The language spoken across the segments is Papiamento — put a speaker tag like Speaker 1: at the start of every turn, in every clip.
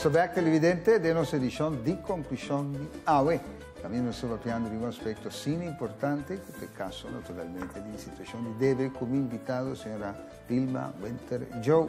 Speaker 1: Nos ta bek, televidente, den nos edishon di Konklushon di awe. Tambe nos ta papiando di un aspekto asina importante ku ta e kaso naturalmente di situashon di debe ku mi invitado señora Vilma Winter Joe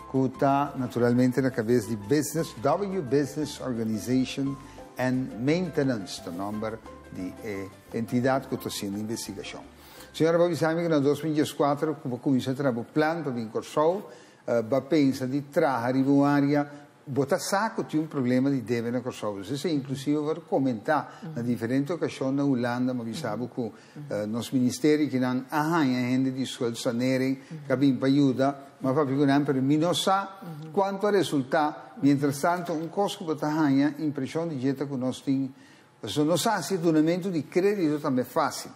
Speaker 1: ku ta naturalmente na kabes di Business W Business Organization and Maintenance ta nòmber di e entidat ku ta hasiendo investigashon. Señora bo bisa mi ku na 2014 ku bo kuminsá traha bo plan pa bin Kòrsou Bo a pensa di traha riba un área, bo ta sa ku tin un problema di debe na Kòrsou. Dus esei inklusive bo a komentá na diferente okashon na Hulanda, mi a bisa bo ku nos ministerio kinan a haña hende di schuldsanering ku a bin pa yuda, mi a papia ku nan pero mi no sa kuantu a resultá. Mientrastanto un kos ku bo ta haña impreshon di dje ta ku nos tin. Pasobra nos sa hasi dunamentu di krédito tambe fásil.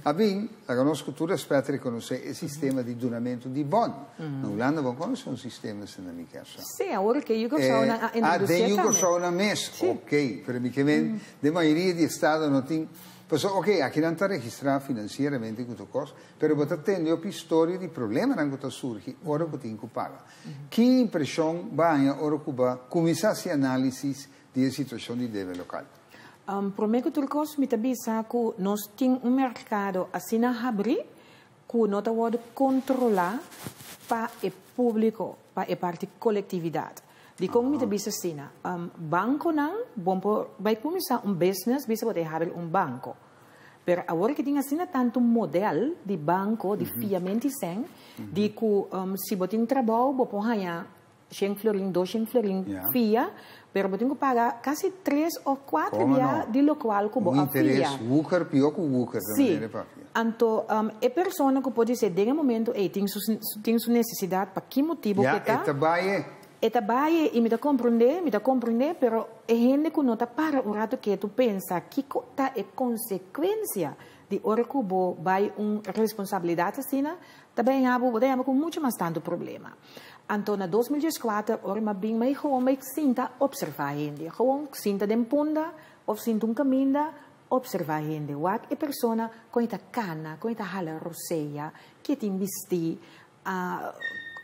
Speaker 1: A bin, laga nos ku tur rèspèt rekonosé e sistema di dunamentu di bòn. Na Hulanda bo konosé un sistema asina, mi kier sa.
Speaker 2: Sí, awor ke Yugoslavnan a introdusié
Speaker 1: tambe. Ah, den Yugoslavnan mes? Sí. Oké, pero mi ke men den mayoria di estado no tin. Pasobra, oké, akinan ta registrá finansieramente ku tur kos, pero bo ta tende hopi historia di problemanan ku ta surgi ora ku tin ku paga. Ki impreshon bo a haña ora ku bo a kuminsá hasi análisis di e situashon di debe lokal.
Speaker 2: Promé ku tur kos mi ta bisa ku nos tin un merkado asina habrí ku no ta wòrdu kontrolá pa e públiko, pa e parti kolektividat. Dikon mi ta bisa asina? Bankonan bon por bai kuminsá un business bisa bo ta habri un banko. Pero awor ke tin asina tantu modèl di banko di fiamenti sèn di ku si bo tin trabou bo por haña Shen florin, dos shen florin fia, pero bo tin ku paga kasi tres òf kuater bia di lokual ku bo a fia.
Speaker 1: Un interes wuker pió ku wuker ta manera e papia.
Speaker 2: Anto e persona ku por dise den e momento ei tin su tin su nesesidat pa ki motibu ku e ta.
Speaker 1: Ya, e ta bai e.
Speaker 2: E ta bai e i mi ta komprondé, mi ta komprondé, pero e hende ku no ta para un ratu ketu pensa kiko ta e konsekuensia di ora ku bo bai un responsabilidat asina, ta bai haña bo, bo ta haña bo ku muchu mas tantu problema. Anto na 2014 ora mi a bin mi gewoon mi sinta observa hende. Gewoon sinta den punda of sinta un caminda observa hende. Wak e persona con e ta cana, con e ta hala rosea, ke tin bisti,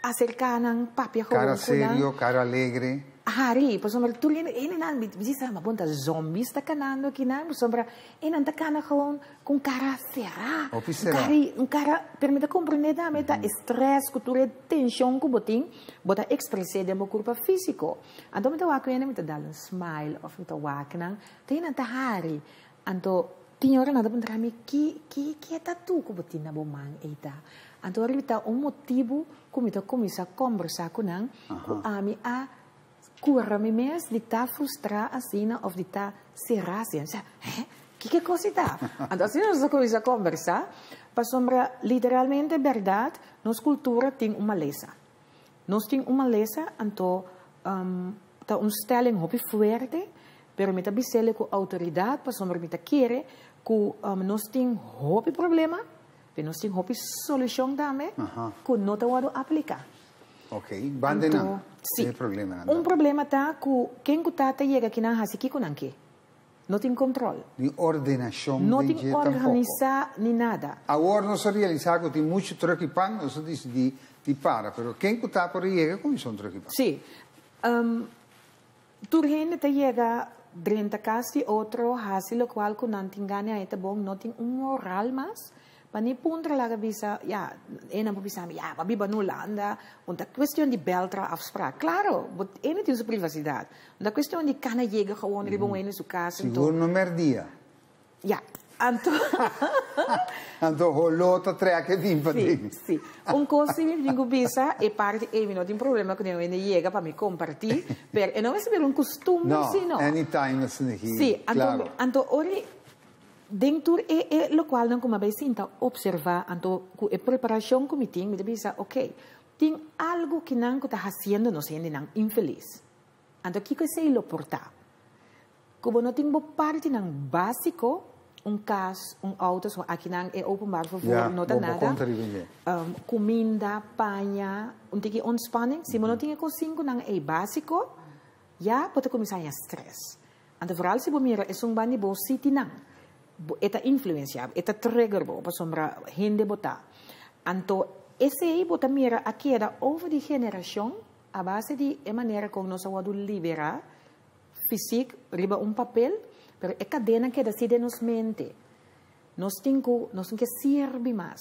Speaker 2: acerca nan, papia gewoon
Speaker 1: Cara
Speaker 2: cu nan.
Speaker 1: serio, cara alegre.
Speaker 2: Hari, pasobra tur hende, hendenan mi bisa ma bon ta zombies ta canando akinan pasobra E nan ta kana gewoon ku un kara será.
Speaker 1: Hopi será.
Speaker 2: Un kara, un kara, pero mi ta komprendé tambe ta e strès ku tur e tenshon ku bo tin, bo ta ekspres'é den bo kurpa físiko. Anto mi ta wak ku hende, mi ta dal un smile òf mi ta wak nan, te nan ta hari. Anto tin ora nan ta puntra mi, ki, ki, ki e tatú ku bo tin na bo man ei ta? Anto ora mi ta un motibu ku mi ta kuminsá kòmbersá ku nan, ku ami a Cura mi mes di ta frustrá asina of di ta será asina. Mi sa, hè? Kiko e cos ei ta? Anto asina nos a cuminsa conversá, pasobra literalmente berdad nos cultura tin un malesa. Nos tin un malesa, anto ta un stelling hopi fuerte, pero mi ta bis'el cu autoridad pasobra mi ta kere cu nos tin hopi problema, pero nos tin hopi solucion tambe cu no ta wordo aplica.
Speaker 1: Ok, banda nan.
Speaker 2: Anto, sí.
Speaker 1: E problemanan
Speaker 2: Un problema ta ku ken ku ta ta yega kinan hasi kiko nan ke. No tin kontrol.
Speaker 1: Ni ordenashon
Speaker 2: No
Speaker 1: den
Speaker 2: tin
Speaker 1: dje tampoco.
Speaker 2: organisá ni nada.
Speaker 1: Awor nos a realisá ku tin muchu truk i pan, nos a disidí di para. Pero ken ku ta por a yega kuminsá un truk i pan?
Speaker 2: Sí. Tur hende ta yega drenta kas di otro, hasi lokual ku nan tin gana i ta bon, no tin un moral mas pa ni puntra laga bisa, ya, e nan por bisa mi, ya, bo a biba na Hulanda, un ta kuestion di bel traha afsprak. Klaro, bo hende tin su privasidat. Un ta kuestion di kana yega gewoon riba un hende su kas, anto.
Speaker 1: Sigur no mèrdia.
Speaker 2: Ja, anto.
Speaker 1: Anto holó ta trek e bin pa den.
Speaker 2: Sí, sí. Un kos si mi tin ku bisa, e parti ei mi no tin problema ku den hende yega pa mi kompartí, pero e no mester bira un kustumber si no.
Speaker 1: No, anytime asina aki,
Speaker 2: Sí, anto,
Speaker 1: klaro.
Speaker 2: anto ora den tur e e lokualnan ku mi a bai sinta opservá, anto ku e preparashon ku mi tin, mi ta bisa, oké, tin algu kinan ku ta hasiendo nos hendenan infelis. Anto kiko esei lo por ta? Ku bo no tin bo partinan básiko, un kas, un outo, so akinan e openbaar vervoer no ta nada, kuminda, paña, un tiki ontspanning, si bo no tin e kos sinkunan ei básiko, ya bo ta kuminsá haña strès. Anto vooral si bo mira esun ban di bo sitinan, e ta influensiá bo, e ta trigger bo pasobra hende bo ta. Anto esei bo ta mira a keda over di generashon. A base di e manera kon nos a wòrdu liberá fysiek riba un papel, pero e kadena keda si den nos mente. Nos tin ku, nos no ke sirbi mas.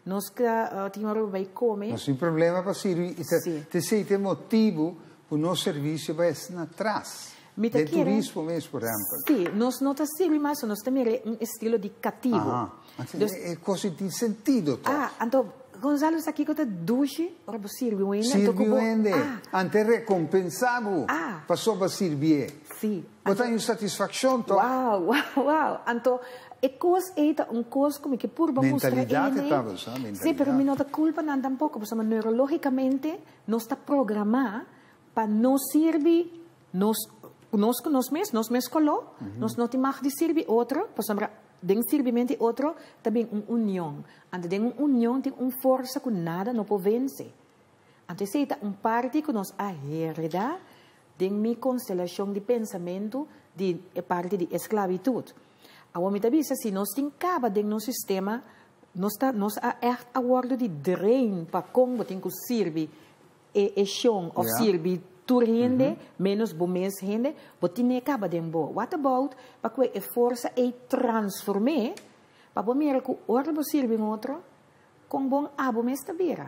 Speaker 2: Nos ka tin ora bai kome.
Speaker 1: Nos tin problema pa sirbi i ta esei ta e motibu ku nos servisio bai asina atras.
Speaker 2: Mi ta
Speaker 1: Den
Speaker 2: kere.
Speaker 1: turismo mes, por ehèmpel.
Speaker 2: Sí, nos no ta sirbi mas, nos ta mira un estilo di katibu.
Speaker 1: Aha.
Speaker 2: Dus.
Speaker 1: E kos ei tin sentido tòg.
Speaker 2: Ah, anto Gonzalo sa kiko ta dushi ora bo sirbi un hende, anto
Speaker 1: Sirbi
Speaker 2: ku bo.
Speaker 1: un hende,
Speaker 2: Ah.
Speaker 1: ante rekompensá bo
Speaker 2: Ah.
Speaker 1: pasobra bo a sirbié.
Speaker 2: Sí.
Speaker 1: Bo ta haña un satisfakshon tòg.
Speaker 2: Wow, wow, wow. Anto e kos ei ta un kos ku mi ke purba mustra
Speaker 1: Mentalidat e
Speaker 2: hende.
Speaker 1: tabata, sa,
Speaker 2: Sí,
Speaker 1: mentalidat.
Speaker 2: pero mi no ta kulpa nan tampoko, pasobra neurológikamente nos ta programá pa no sirbi nos, nos ku nos mes, nos mes koló, nos no tin mag di sirbi otro, pasobra den sirbimento di otro ta bin un union. Anto den un union tin un forsa ku nada no por vense. Anto esei ta un parti ku nos a hereda den mi konstelashon di pensamentu di e parti di esklabitut. Awor mi ta bisa si nos tin kaba den nos sistema, nos ta nos a ègt a wòrdu di drain pa kon bo tin ku sirbi e e shon òf sirbi tur hende ménos bo mes hende, bo tine kaba den bo. What about pa ku e forsa ei transform'é pa bo mira ku ora bo sirbi un otro kon bon abo mes ta bira?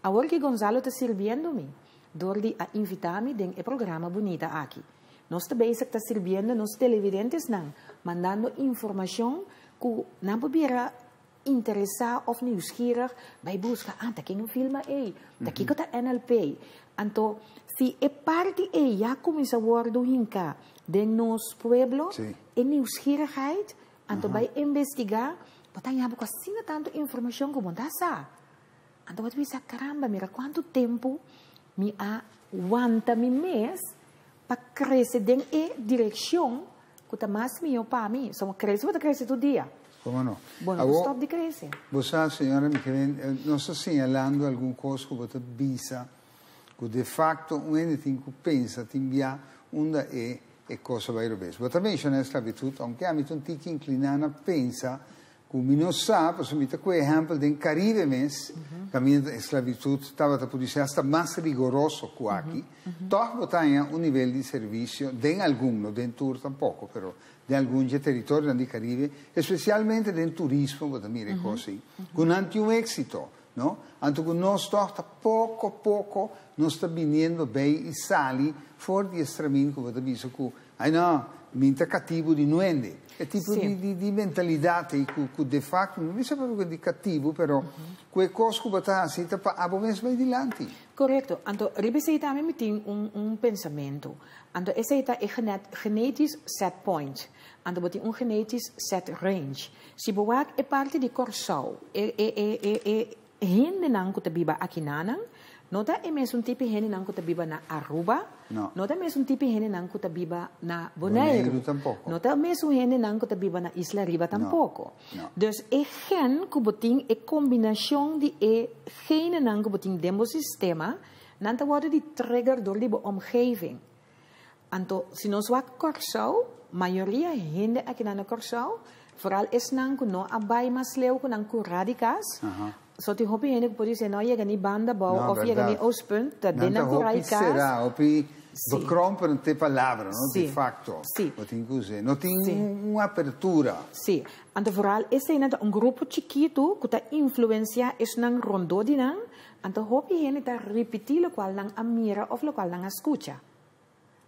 Speaker 2: Awor ki Gonzalo ta sirbiendo mi dor di a invitá mi den e programa bunita aki. Nos ta bezig ta sirbiendo nos televidentesnan, mandando informashon ku nan por bira interesá òf nieuwsgierig bai buska, ah, ta ken filma ei? Ta kiko ta NLP? Anto, si e parti ei ya kuminsá wòrdu hinká den nos pueblo, e nieuwsgierigheid, anto bai investigá, bo ta haña bo ku asina tantu informashon ku bo no ta sa. Anto bo ta bisa, Caramba, mira cuanto tempo mi a wanta mi mes pa crece den e direccion cu ta mas miyo pa mi. So, crece bo ta crece tur dia.
Speaker 1: Como no?
Speaker 2: Bo no por stop di crece.
Speaker 1: Bo sa, señora Michelin, nos ta señalando algun cos cu bo ta bisa cu de facto un hende tin cu pensa tin bia unda e e cos a bay robes. Bo ta menciona esclavitud, aunke ami ta un tiki inclina na pensa Ku mi no sa, pasobra mi ta ku ehèmpel den Karibe mes, kaminda esklabitut tabata por disi asta mas rigoroso ku aki, tòg bo ta haña un nivel di servisio den algun, no den tur tampoko, pero den algun dje teritorionan di Karibe, espesialmente den turismo bo ta mira e kos ei, ku nan tin un éksito, no? Anto ku nos tòg ta poko poko nos ta biniendo bei i sali for di e stramin ku bo ta bisa ku, ai no, mi ta katibu di nuende. E tipo di di di mentalidat ei ku ku de facto, no bisa papia di katibu, pero ku e kos ku bo ta hasi ta pa abo mes bai dilanti.
Speaker 2: Korekto. Anto riba esei tambe mi tin un un pensamentu. Anto esei ta e genet genetisch set point. Anto bo tin un genetisch set range. Si bo wak e parti di Kòrsou, e e e e e hendenan ku ta biba akinanan no ta e mesun tipi hendenan ku ta biba na Aruba,
Speaker 1: No.
Speaker 2: no ta e mesun tipi hendenan ku ta biba na Boneiru,
Speaker 1: Boneiru tampoko.
Speaker 2: no ta e mesun hendenan ku ta biba na Isla Riba tampoko.
Speaker 1: No.
Speaker 2: Dus e gen ku bo tin, e kombinashon di e genenan ku bo tin den bo sistema, nan ta wòrdu di trigger dor di bo omgeving. Anto, si nos wak Kòrsou, mayoria hende akinan na Kòrsou, foral esnan ku no a bai mas leu ku nan kurá di kas, so tin hopi hende ku por dise no a yega ni Banda Bou òf yega ni Oostpunt, ta den nan kurá di kas.
Speaker 1: Nan ta hopi será, hopi bekrompen te palabra, no? De facto. Bo tin ku us'é. No tin un apertura.
Speaker 2: Sí. Anto foral eseinan ta un grupo chikitu ku ta influensiá esnan rondó di nan, anto hopi hende ta ripití lokual nan a mira òf lokual nan a skucha.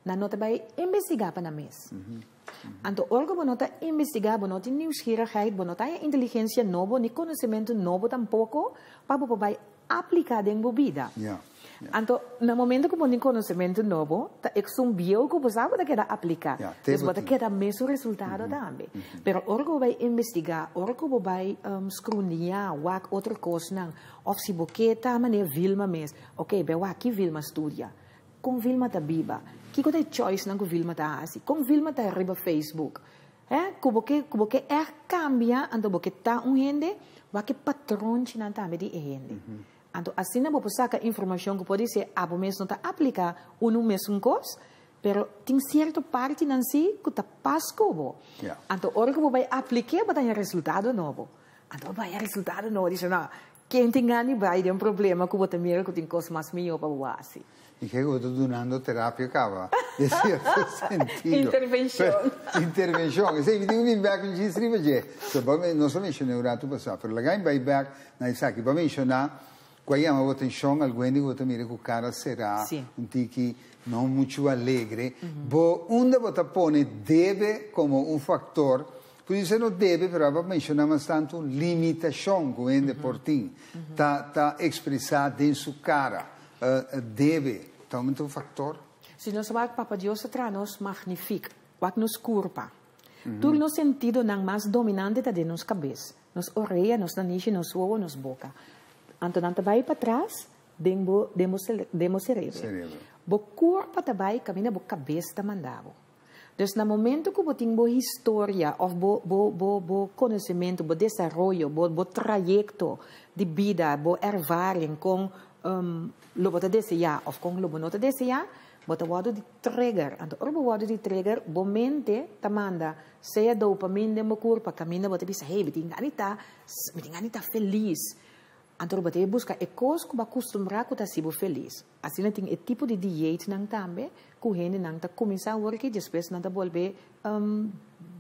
Speaker 2: Nan no ta bai investigá pa nan mes. Anto ora ku bo no ta investigá, bo no tin nieuwsgierigheid, bo no ta haña inteligensia nobo ni konosementu nobo tampoko pa bo por bai apliká den bo bida. Anto na momento ku bo tin konosementu nobo, ta esun bieu ku bo sa bo ta keda apliká. Dus bo ta keda mesun resultado tambe. Pero ora ku bo bai investigá, ora ku bo bai skrundiñá, wak otro kosnan, òf si bo ke ta manera Vilma mes, oke, bai wak ki Vilma studia. Kon Vilma ta biba? Kiko ta e choicenan ku Vilma ta hasi? Kon Vilma ta riba Facebook? He, ku bo ke, ku bo ke ègt kambia, anto bo ke ta un hende, wak e patronchinan tambe di e hende. Anto asina bo por saka informashon ku podisé abo mes no ta apliká unu mesun kos, pero tin sierto partinan sí ku ta pas ku bo. Anto ora ku bo bai aplik'é bo ta haña resultado nobo. Anto bo bai haña resultado nobo, di no. Ken tin gana di bai den un problema ku bo ta mira ku tin kos mas mihó pa bo hasi?
Speaker 1: I ke ku bo ta dunando terapia kaba, den sierto sentido.
Speaker 2: Intervenshon.
Speaker 1: Intervenshon. Esei mi tin ku bin bèk un djis riba dje. So bo a nos a menshoná un ratu pasá, pero laga mi bai bèk na esaki. Bo a menshoná ku a yama bo atenshon algun hende ku bo ta mira ku kara será, un tiki no muchu alegre. Bo unda bo ta pone debe komo un faktor? Pudi ser no debe, pero abo a menshoná mas tantu limitashon ku hende por tin ta ta ekspresá den su kara. Debe ta un faktor?
Speaker 2: Si nos wak Papa Dios a traha nos magnifik, wak nos kurpa. Tur nos sentidonan mas dominante ta den nos kabes, nos orea, nos nanishi, nos wowo, nos boka. Anto nan ta bai patras den bo den bo den bo serebro. Bo kurpa ta bai kaminda bo kabes ta manda bo. Dus na momento ku bo tin bo historia òf bo bo bo bo konosementu, bo desaroyo, bo bo trayekto di bida, bo ervaring kon lo bo ta deseá òf kon lo bo no ta deseá, bo ta wòrdu di trigger. Anto ora bo wòrdu di trigger, bo mente ta manda sea dopamine den bo kurpa kaminda bo ta bisa, hey, mi tin gana di ta, mi tin gana di ta felis. Anto bo ta buska e kos ku bo a kustumbrá ku ta hasi bo felis. Asina tin e tipo di dieetnan tambe ku hendenan ta kuminsá awor aki, despues nan ta bolbe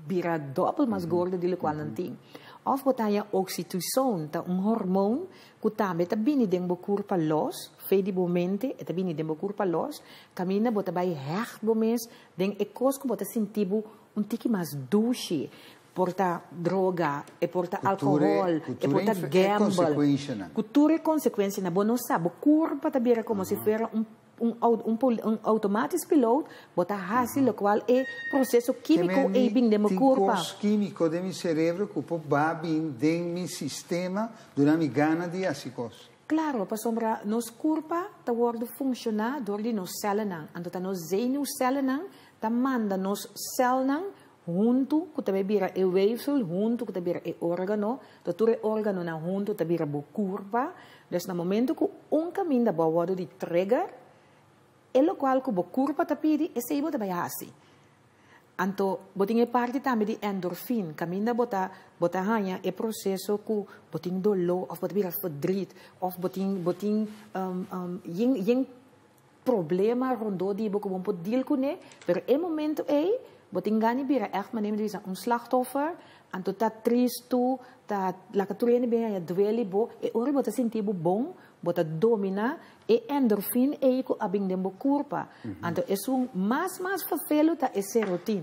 Speaker 2: bira dòbel mas gordo di lokual nan tin. Òf bo ta haña oxytocin, ta un hormon ku tambe ta bini den bo kurpa lòs, fe di bo mente, e ta bini den bo kurpa lòs, kaminda bo ta bai hègt bo mes den e kos ku bo ta sinti bo un tiki mas dushi. Por ta droga, e por ta alkohòl, e por ta gamble. Ku tur e konsekuensianan. Bo no sa, bo kurpa ta bira komo si fuera un un un outomatisch piloot, bo ta hasi lokual e proseso kímiko ei bin den bo kurpa.
Speaker 1: Tin kos kímiko den mi serebro ku por ba bin den mi sistema duna mi gana di hasi kos.
Speaker 2: Klaro, pasobra nos kurpa ta wòrdu funshoná dor di nos sèlnan. Anto ta nos zenuwsèlnan ta manda nos sèlnan huntu ku ta bai bira e weefsel, huntu ku ta bira e órgano, ta tur e órganonan huntu ta bira bo kurpa. Dus na momento ku un kaminda bo a wòrdu di trigger, e lokual ku bo kurpa ta pidi, esei bo ta bai hasi. Anto bo tin e parti tambe di endorfin, kaminda bo ta bo ta haña e proseso ku bo tin doló òf bo ta bira verdriet òf bo tin bo tin yen yen problema rondó di bo ku bo por deal kuné, pero e momento ei bo tin gana di bira ègt manera mi ta bisa un slachtoffer, anto ta tristu, ta laga tur hende bin haña duele bo, e ora bo ta sinti bo bon, bo ta dominá e endorfin ei ku a bin den bo kurpa. Anto esun mas mas vervelu ta e serotin.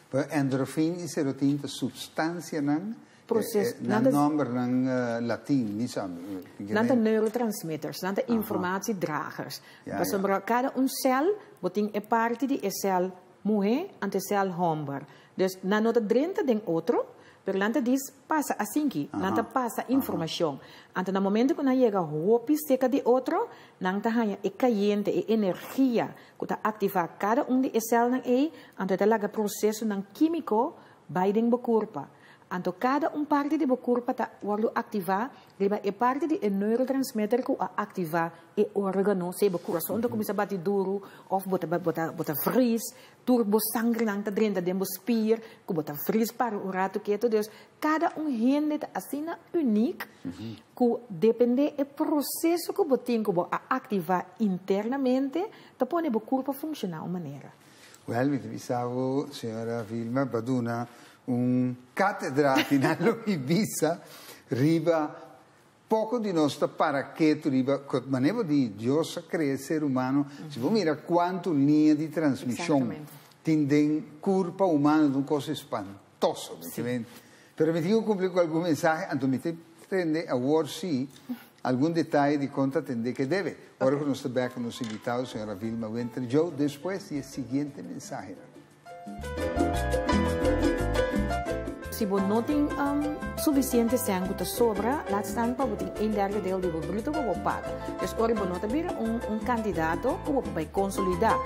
Speaker 1: Pero endorfin i serotin ta supstansianan
Speaker 2: Proces,
Speaker 1: nan nòmbernan latin, mi sa.
Speaker 2: Nan ta neurotransmitters, nan ta informatiedragers. Pasobra kada un sèl, bo tin e parti di e sèl muhé anto e sèl hòmber. Dus nan no ta drenta den otro, pero nan ta dis pasa asinki, nan ta pasa informashon. Anto na momento ku nan yega hopi seka di otro, nan ta haña e kayente, e energia ku ta aktivá kada un di e sèlnan ei, anto e ta laga prosesonan kímiko bai den bo kurpa. Anto kada un parti di bo kurpa ta wòrdu aktivá riba e parti di e neurotransmitter ku a aktivá e órgano, sea bo kurason ta kuminsá bati duru òf bo ta bo ta bo ta vris, tur bo sangernan ta drenta den bo spier ku bo ta vris para un ratu ketu. Dus kada un hende ta asina unik ku dependé e proseso ku bo tin ku bo a aktivá internamente ta pone bo kurpa funshoná un manera.
Speaker 1: Wèl, mi ta bisa bo, señora Vilma, pa duna un kátedra aki na lo mi bisa riba poko di nos ta para ketu riba manera bo di Dios a krea e ser humano, si bo mira kuantu liña di transmishon tin den kurpa humano ta un kos espantoso, mi ta Pero mi tin ku kumpli ku algun mensahe, anto mi ta prende awor si algun detaye di kon ta atendé ke debe. Ora ku nos ta bèk ku nos invitado, señora Vilma Winter Joe, despues di e siguiente mensahenan.
Speaker 2: Si bo no tin sufisiente sèn ku ta sobra, laat staan pa bo tin een derde deel di bo bruto pa bo paga. Dus ora bo no ta bira un kandidato ku bo por bai konsolidá.